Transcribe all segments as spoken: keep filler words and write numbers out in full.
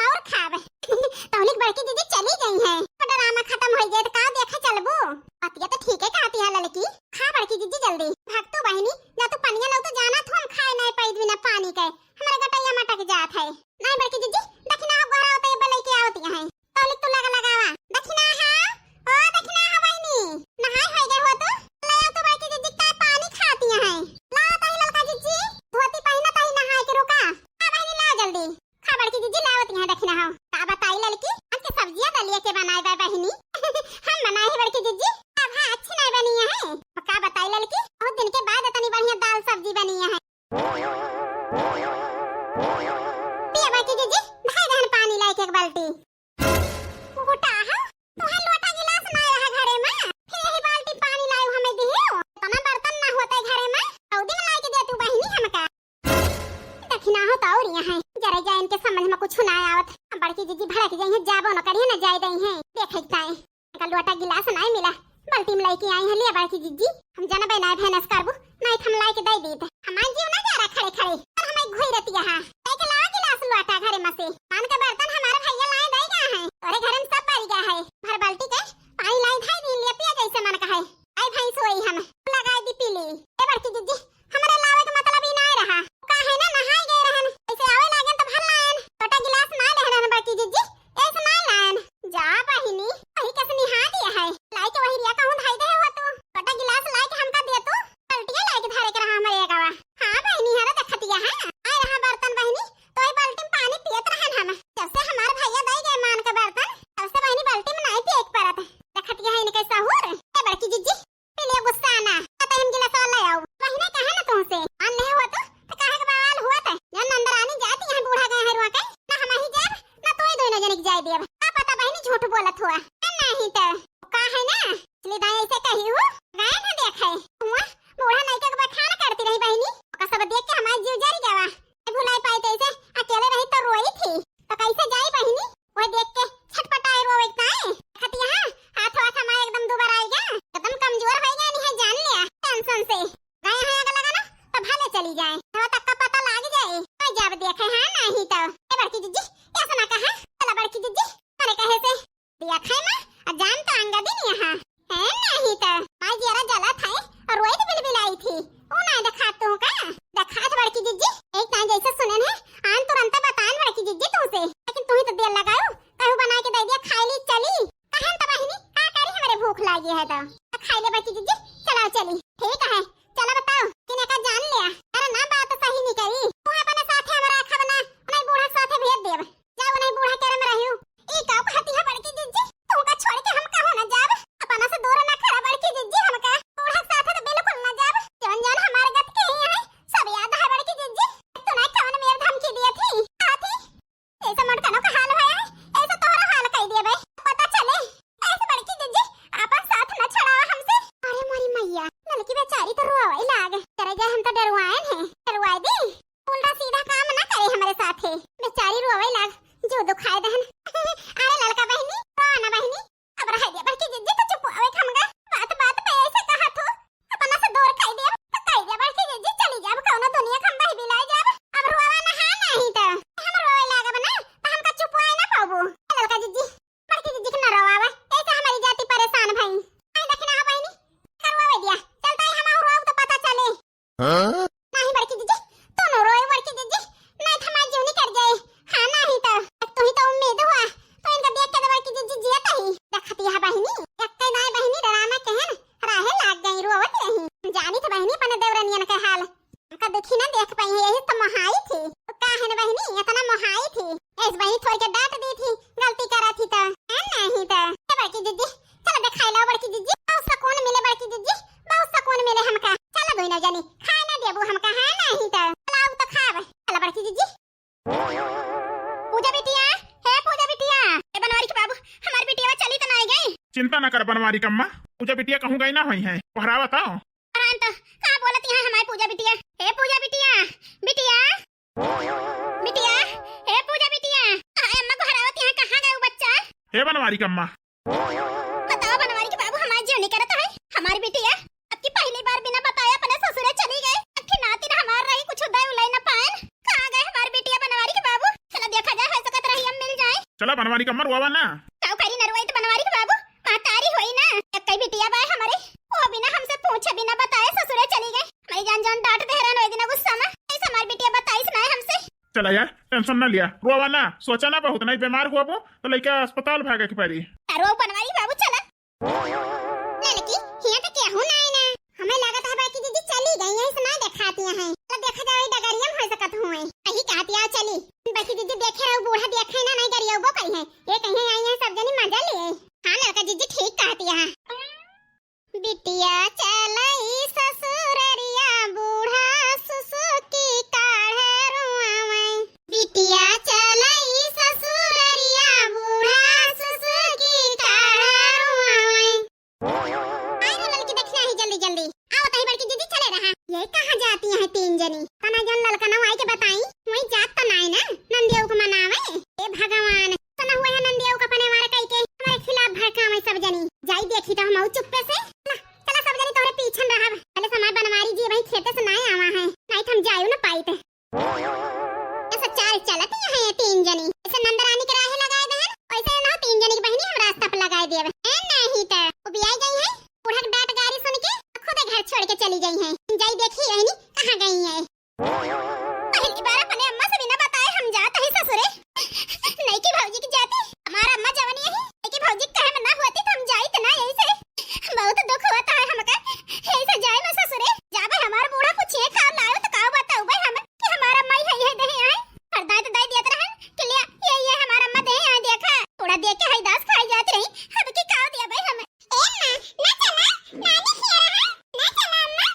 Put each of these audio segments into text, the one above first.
और खाब। तौलिक बड़की जिज्जी चली गई हैं। ड्रामा खतम होइ जाए त का देखे चलबू? बतिया त ठीके कहती है ललकी। खा बड़की जिज्जी जल्दी। भाग तू बहिनी, जा तू पनिया लाउ त जाना थू हम खाए नाहीं पाइत बिना पानी के। हमरे गटइया मटक जात है। नाहीं बड़की जिज्जी, दखिना हो गोहरावत है, बलई के आवत है। तौलिक तू लगा लगावा। दखिना हा, ओ दखिना हा बहिनी, नहाए होइ गए हो तू? ले आओ तू बड़की जिज्जी का पानी खाती है। लाओ तही ललका जिज्जी, धोती पहिना तही नहाए के रुका। आ बहिनी लाओ जल्दी। खा बड़की जिज्जी लावत यहाँ दखिना हो। का बताई ललकी, आज के सब्जिया दलिया के बनाए बा बहिनी? हम बनाए है बड़की जिज्जी। अब हाँ अच्छी नाहीं बनी है। का बताई ललकी, बहुत दिन के बाद इतनी बढ़िया दाल सब्जी बनी है। पिया बड़की जिज्जी, धाई दहन पानी लाइके एक बाल्टी। मोटा है, तोहे लोटा गिलास नाहीं रहा घरे में, फिर यही बाल्टी पानी लायू हमें दिहियो। इतना बर्तन ना होते घरे में, सऊदी में लाइके दे तू बहिनी हमका। दखिना हो तो और यहाँ है, जरा जा इनके समझ में कुछ ना आवत। अब बड़की जिज्जी भड़क जाई है, जाबो न करिए ना जाए दई है। देखे ताए का लोटा गिलास नाहीं मिला, बाल्टी में लाइके आई है। लिया बड़की जिज्जी, हम जनबे नाहीं भेनस करबू, नाहीं त हम लाइके दे दीत। हमार जीव ना जा रहा खड़े खड़े, और हमें घोई रहती है। लाइके लावा गिलास लोटा घरे में से, पान के बर्तन हमारे भैया लाए दे गया है, तोरे घरे में सब भर गया है। भर बाल्टी के पानी लाई धाई दी, लिया पिया जैसे मन कहे। आई भैंस होई हम, लगाई दी पी ली। ए बड़की जिज्जी, हमरे लावे के मतलब ई नाय रहा। का है ना, नहाए गए रहन, ऐसे आवे लागेन त भर लायन। लोटा गिलास नाय ले रहन बड़की जिज्जी, ऐसे नाय लायन। जा बहिनी, वही कस निहा दिया है। लाई के वही रिया कहूँ धाई दे हो तू। लोटा गिलास लाई के हमका दे तू। पलटिया लाई के धारे के रहा हमरे अगवा। हाँ बहिनी, हरा देखतिया है। आए रहा बर्तन बहिनी, तो ही बाल्टी में पानी पियत रहन हम। जब से हमार भैया दई गए मान के बर्तन, तब से बहिनी बाल्टी में नाय पिए के परत। देखतिया है इनके सहूर। ए बड़की जिज्जी, पी लिया गुस्सा ना, तो हम गिलास वाला आओ। बहिने कहे ना तुमसे, मान ले हुआ तो, तो काहे के बवाल हुआ था? जब नंदरानी जाती है बूढ़ा गए हैं रुआ के, ना हम ही जाब, ना तू ही दोनों जने के जाए देब। का पता बहिनी झूठ बोलत हुआ। ए, नहीं तो, का है ना, इसलिए दाई ऐसे कही हूँ, गाय ना देखे। हुआ, बूढ़ा नहीं के बखान करती रही बहिनी, ओका सब देख के हमार जीव जर गवा। भुलाई पाई तैसे, अकेले रही तो रोई थी, तो कैसे जाई बहिनी? वो देख के छटपटाए रोवे ताए। खतिया, हाथ वाथ हमारे एकदम दुबर आई गया, एकदम कमजोर हो गया, नहीं है जान लिया टेंशन से। गए हैं आग लगाना, तो भले चली जाए, तो तक का पता लाग जाए। मैं जब देखे हैं नहीं तो। ए बड़की जिज्जी, ऐसा ना कहा, चला बड़की जिज्जी, अरे कहे से दिया खाए माँ, आ जान तो अंगा दिन यहाँ। है नहीं तो, माई जियरा जला था और रोई तो बिलबिलाई थी। ऊ ना दिखा तू का? दिखा तो बड़की जिज्जी, एक ना जैसे सुने ने, आन तुरंत बतान बड़की जिज्जी तुमसे। लेकिन तू ही तो देर लगाओ, कहू बना के दे दिया, खाई ली चली। कहन तो बहिनी, का करी हमरे भूख लागी है तो। तो खाई ले बड़की जिज्जी, चलाओ चली। ठीक है, चला बताओ, किने का जान लिया। अरे ना बात सही नहीं करी। तू अपने साथे हमरा रखब ना, नहीं बूढ़ा साथे भेज देब। जाओ नहीं बूढ़ा केरे में रहियो। ई का कहती है बड़की जिज्जी? तुमका छोड़ के हम कहूँ न जाब। अपना से दूर न खड़ा बड़की जिज्जी हमका। बूढ़ा के साथ तो बिल्कुल न जाब। जौन जौन हमारे गत के ही है, सब याद है बड़की जिज्जी। तू ना कौन मेर धमकी दिया थी? का थी? ऐसा मोटकनों का हाल है, ऐसा तोहरा हाल कई दिया बे। पता चले, ऐसे बड़की जिज्जी आपन साथ न छड़ावा हमसे। अरे मोरी मैया, ललकी बेचारी तो रोवे लाग। करे जाए हम तो डरवाएन है, डरवाए दी। उल्टा सीधा काम ना करे हमरे साथे। बेचारी रोवे लाग, जो दुखाए दहन। अरे ललका बहिनी, रो ना बहिनी। अब रह दिया बड़की जिज्जी तो चुप आवे हमगा। बात बात पे ऐसे कहा थू। अपना से दूर कई दिया, तो कई दिया बड़की जिज्जी चली जाब कौनो दुनिया के हम बही बिलाई जाब। अब रोवा ना है नहीं तो। हम रोवे लागब ना, तो हमका चुपवाए ना पाबू। ललका जिज्जी, बड़की जिज्जी के ना रोवावा, ऐसे हमारी जाति परेशान भई। आई दखिना हो बहिनी, करवावे दिया। चलता है हम रोब तो पता चले। हाँ? नहीं बड़की जिज्जी, तू नो रोए बड़की जिज्जी, नहीं तो हमार जीव निकल जाए। हाँ नहीं तो, तू ही तो उम्मीद हुआ, तो इनका देख के तो बड़की जिज्जी जियत ही। देखती है बहिनी, एक कई दाएं बहिनी डरामा कहन, राहे लाग गई रोवत रही। जानी तो बहिनी अपने देवरनियन के हाल। हमका दुखी ना देख पाई है, यही तो मोहाई थी। तो का है ना बहिनी, इतना मोहाई थी। ऐस बहिनी थोड़ के डांट दी थी, गलती करा थी तो। है नहीं तो। ए बड़की जिज्जी, चलो देखाई लाओ बड़की जिज्जी, बहुत सुकून मिले बड़की जिज्जी, बहुत सुकून मिले हमका। चलो दोनों जनी, खाए ना देबू हमका, है नहीं तो। चलो आओ तो खाब। चलो बड़की जिज्जी। पूजा बिटिया, हे पूजा बिटिया। ए बनवारी के बाबू, हमार बिटिया चली तो ना आई गई? चिंता ना कर बनवारी कम्मा, पूजा बिटिया कहूँ गई ना हुई है, पहरावा तो। परान तो का बोलत यहाँ हमारी पूजा बिटिया? हे पूजा बिटिया, बिटिया, बिटिया, हे पूजा बिटिया। आय अम्मा को हरावत यहाँ कहाँ गए वो बच्चा? हे बनवारी कम्मा। बताओ बनवारी के बाबू हमार जीव नहीं करत है। हमारी बिटिया अब की पहली बार बिना बताए अपने ससुरे चली गई। अखी नाती ना हमार रही कुछ उदय उलय न पाएन। कहाँ गए हमारी बिटिया बनवारी के बाबू? चला देखा जाए, हो सकत रही हम मिल जाए। चला बनवारी का अम्मा, रोवा ना। काउ करी ना रोई तो बनवारी के बाबू, महतारी होई ना। एक्कै बिटिया बाय हमरे, वो बिना हमसे पूछे बिना बताए ससुरे चली गई। मरी जान जौन डांट दे रहन ओई दिना गुस्सा में, ऐसे हमार बिटिया बताइस ना हमसे। चला यार, tension ना लिया, रोवा ना, सोचा ना बहुत, नहीं बीमार हुआ वो तो लइका अस्पताल भागे के पड़ी। अरे वो बनवारी बाबू चला। ललकी, हियां तो केहू नाई ना। हमें लागत है बड़की जीजी चली गई, यहीं से ना देखाती हैं। तो देखा जाए, डगरिया में हो सकत हुए। यही कहती है, चली। बड़की जीजी देखे रहो, बूढ़ा देखे ना, नहीं गरियउबो करी है। ये कहीं आई है, सब जनी मजा लिए। हाँ, ललका जीजी ठीक कहती है। बिटिया चलई ससुररिया, बूढ़ा सुसुकी काढ़े रुआवै। बिटिया चलई ससुररिया, बूढ़ा सुसुकी काढ़े रुआवै। आई ना ललकी, देखना ही जल्दी जल्दी। आओ तही बड़की दीदी चले रहा। ये कहाँ जाती हैं तीन जनी? तना जन ललका ना आई के बताई, वही जात तो नाई ना, नंदिया को मनावे। ए भगवान, तना हुआ है नंदिया को अपने मार कई के हमारे खिलाफ भड़कावे सब जनी। जाई देखी तो हम आऊ चुप्पे से। ला, चला सब जनी तोहरे पीछन रहब। पहले समय बनवारी जी वही खेते से नाई आवा है, नाई तो हम जायू ना पाई थे। ऐसा चाल चलत ही है ये तीन जनी। ऐसे नंदरानी के राहे लगाए देहन, वैसे ना तीन जनी की बहनी हम रास्ता पर लगाए देब। ए नहीं तो उबियाई गई है, बूढ़ा के डांट गारी सुन के खुदे घर छोड़ के चली गई है। जाई देखी यही कहाँ गई है। पहली बार अपने अम्मा से बिना बताए हम जात ही ससुरे। नईकी भौजी की जाती, हमार अम्मा जवन यही, नईकी भौजी कहे में ना होती तो हम जाइत ना यही से। बहुत दुख होता है हमका, यही से जाए में ससुरे। जाबे हमार बूढ़ा पूछिए का लायो तो का बताउबे हम कि हमार अम्मा ही है, है दे आए। हर दाई तो दाई दियत रहन कि लिया, ये, ये हमार अम्मा दे आए, देखा। थोड़ा दे के है दास खाई जात रही, अब की का दिया भाई हम। ए माँ, ना चला, नानी खिया रहा, ना चला अम्मा,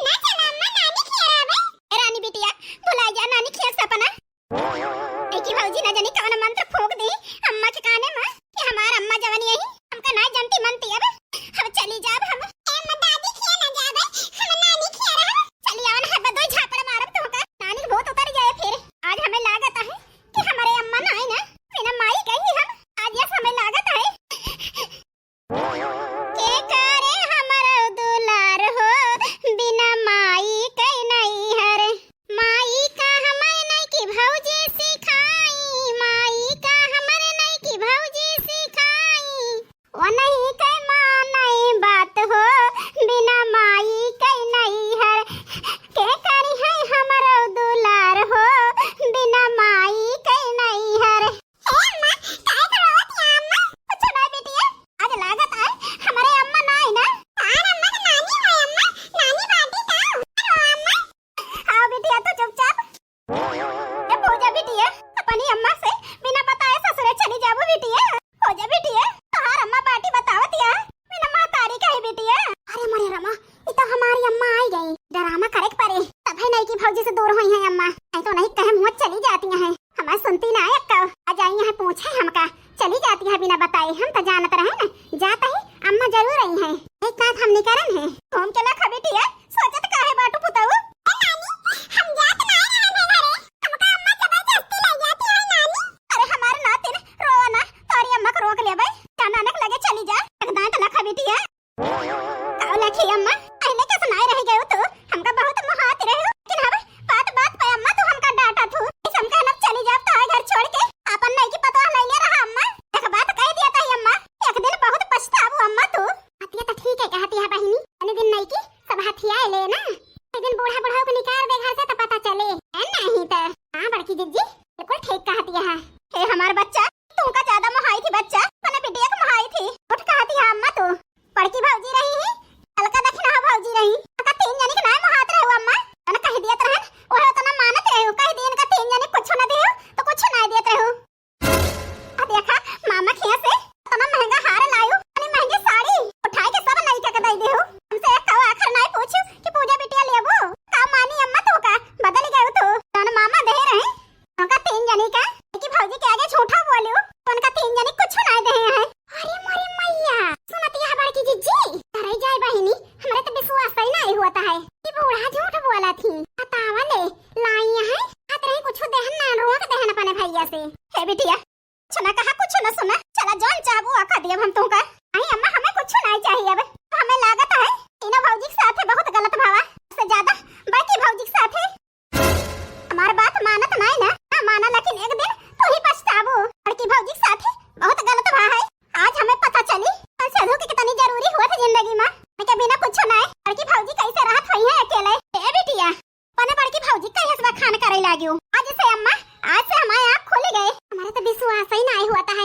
ना चला अम्मा, नानी खिया रहा बे। ए रानी बिटिया, भुला जा नानी खिया सपना। देखी भौजी ना जानी कवन मंत्र फूंक दी अम्मा के काने में कि हमार अम्मा जवन यही हमका ना जनती मनती अब हम चली जाब हम। ए अम्मा दादी खिया ना जाबे, हम नानी खिया रहा। चली आवन है बदोई झापड़ मारब तुमका। नानी के भूत उतर जाए फिर। आज हमें लागत है कि हमारे अम्मा ना आई ना, बिना माई गई हम। आज यस हमें लागत है। के करे हमर दुलार हो, बिना माई के नैहर। माई का हमर नईकी भौजी सिखाई, माई का हमर नईकी भौजी सिखाई। ओ नहीं के मानई बात हो, बिना माई के नैहर। के करी है हमर दुलार हो, बिना माई के नैहर। ए अम्मा, काहे के रोवत है अम्मा? कुछ ना बिटिया, आज लागत है हमरे अम्मा ना आई ना। तार अम्मा तो नानी है अम्मा, नानी बाटी का। रो अम्मा। हाँ बिटिया, तू चुपचाप। ए पूजा बिटिया, अपनी अम्मा से बिना बताए ससुरे चली जाबू बिटिया। पूजा बिटिया, तोहार अम्मा बाटी बतावत या, बिना महतारी कही बिटिया। अरे मोरे रमा, ई तो हमारी अम्मा आई गई। डरामा करे के परे, तब है नईकी भौजी से दूर हुई है अम्मा। नहीं तो नहीं कहे मुँह चली जाती हैं। हमार सुनती ना है अक्का, आ जाई है पूछे हमका, चली जाती है बिना बताए। हम तो जानत रहे ना, जात ही अम्मा जरूर आई है। एक बात हमनी करन है। घूम के ना खा बिटिया, सोचत काहे बाटू पुताऊ? ए नानी, हम जात ना रहे घरे, हमका अम्मा जबरदस्ती ले जाती है नानी। अरे हमार नातिन, रोवा ना, तोरी अम्मा के रोक लेबै, जा नानक लगे चली जा, एक दांत ना खा बिटिया। काउ लखी अम्मा, अइले के सुनाए रह गयो तू, हमका बहुत मोहात रहे, लेकिन अब बात बात पे अम्मा तू हमका डांटा थू, इस हमका ना चली जाब तो घर छोड़ के, अपन नईकी पतोह लइले रहा अम्मा। एक बात कह दिया तही अम्मा, एक दिन बहुत पछताबू अम्मा तू। बतिया तो ठीक है कहती है बहिनी, अने दिन नईकी सब हथिया ले ना, एक दिन बूढ़ा बूढ़ा को निकाल दे घर से तो पता चले, है नहीं तो। हाँ बड़की जिज्जी, बिल्कुल ठीक कहती है। हे हमार बच्चा, तुमका ज्यादा मोहाई थी बच्चा, अपने बिटिया को मोहाई थी। उठ कहती है अम्मा तू। बड़की भौजी रही ही, हल्का दखिना भौजी रही। का तीन जनी के नाम मोहात रहे अम्मा। तने कह दियत रहन, ओहे उतना मानत रहे, कह दियन का तीन जनी कुछ ना दियो, तो कुछ ना दियत रहे। आ देखा, मामा खिया से इतना महंगा हार लायो, इतनी महंगी साड़ी, उठाई के सब लइका के दे देहु। हमसे एक कवा आखर नाई पूछू कि पूजा बिटिया लेबो? का मानी अम्मा तो का बदल गयो तो। जौन मामा दे रहे, उनका तीन जनी का, कि भौजी के आगे झूठा बोलियो, तो उनका तीन जनी कुछ नाई दे हैं। अरे मोरी मैया, सुनत यह बड़की जिज्जी, डराई जाए बहिनी, हमरे तो विश्वास ही नाई होता है कि बूढ़ा झूठ बोला थी। बतावा ले, लाई है, हाथ रही कुछ देहन ना, रोक देहन अपने भैया से। हे बिटिया, कुछ ना कहा, कुछ ना सुना। चला, जौन चाहबू, आ खा दियब हम तुमका। नहीं अम्मा, हमें कुछ नहीं चाहिए अब। हमें लागत है, इना भौजी के साथे बहुत गलत भवा। से ज्यादा बड़की भौजी के साथे। हमार बात मानत नहीं ना, ना माना, लेकिन एक दिन तू ही पछताबू। बड़की सही नाही हुआ था।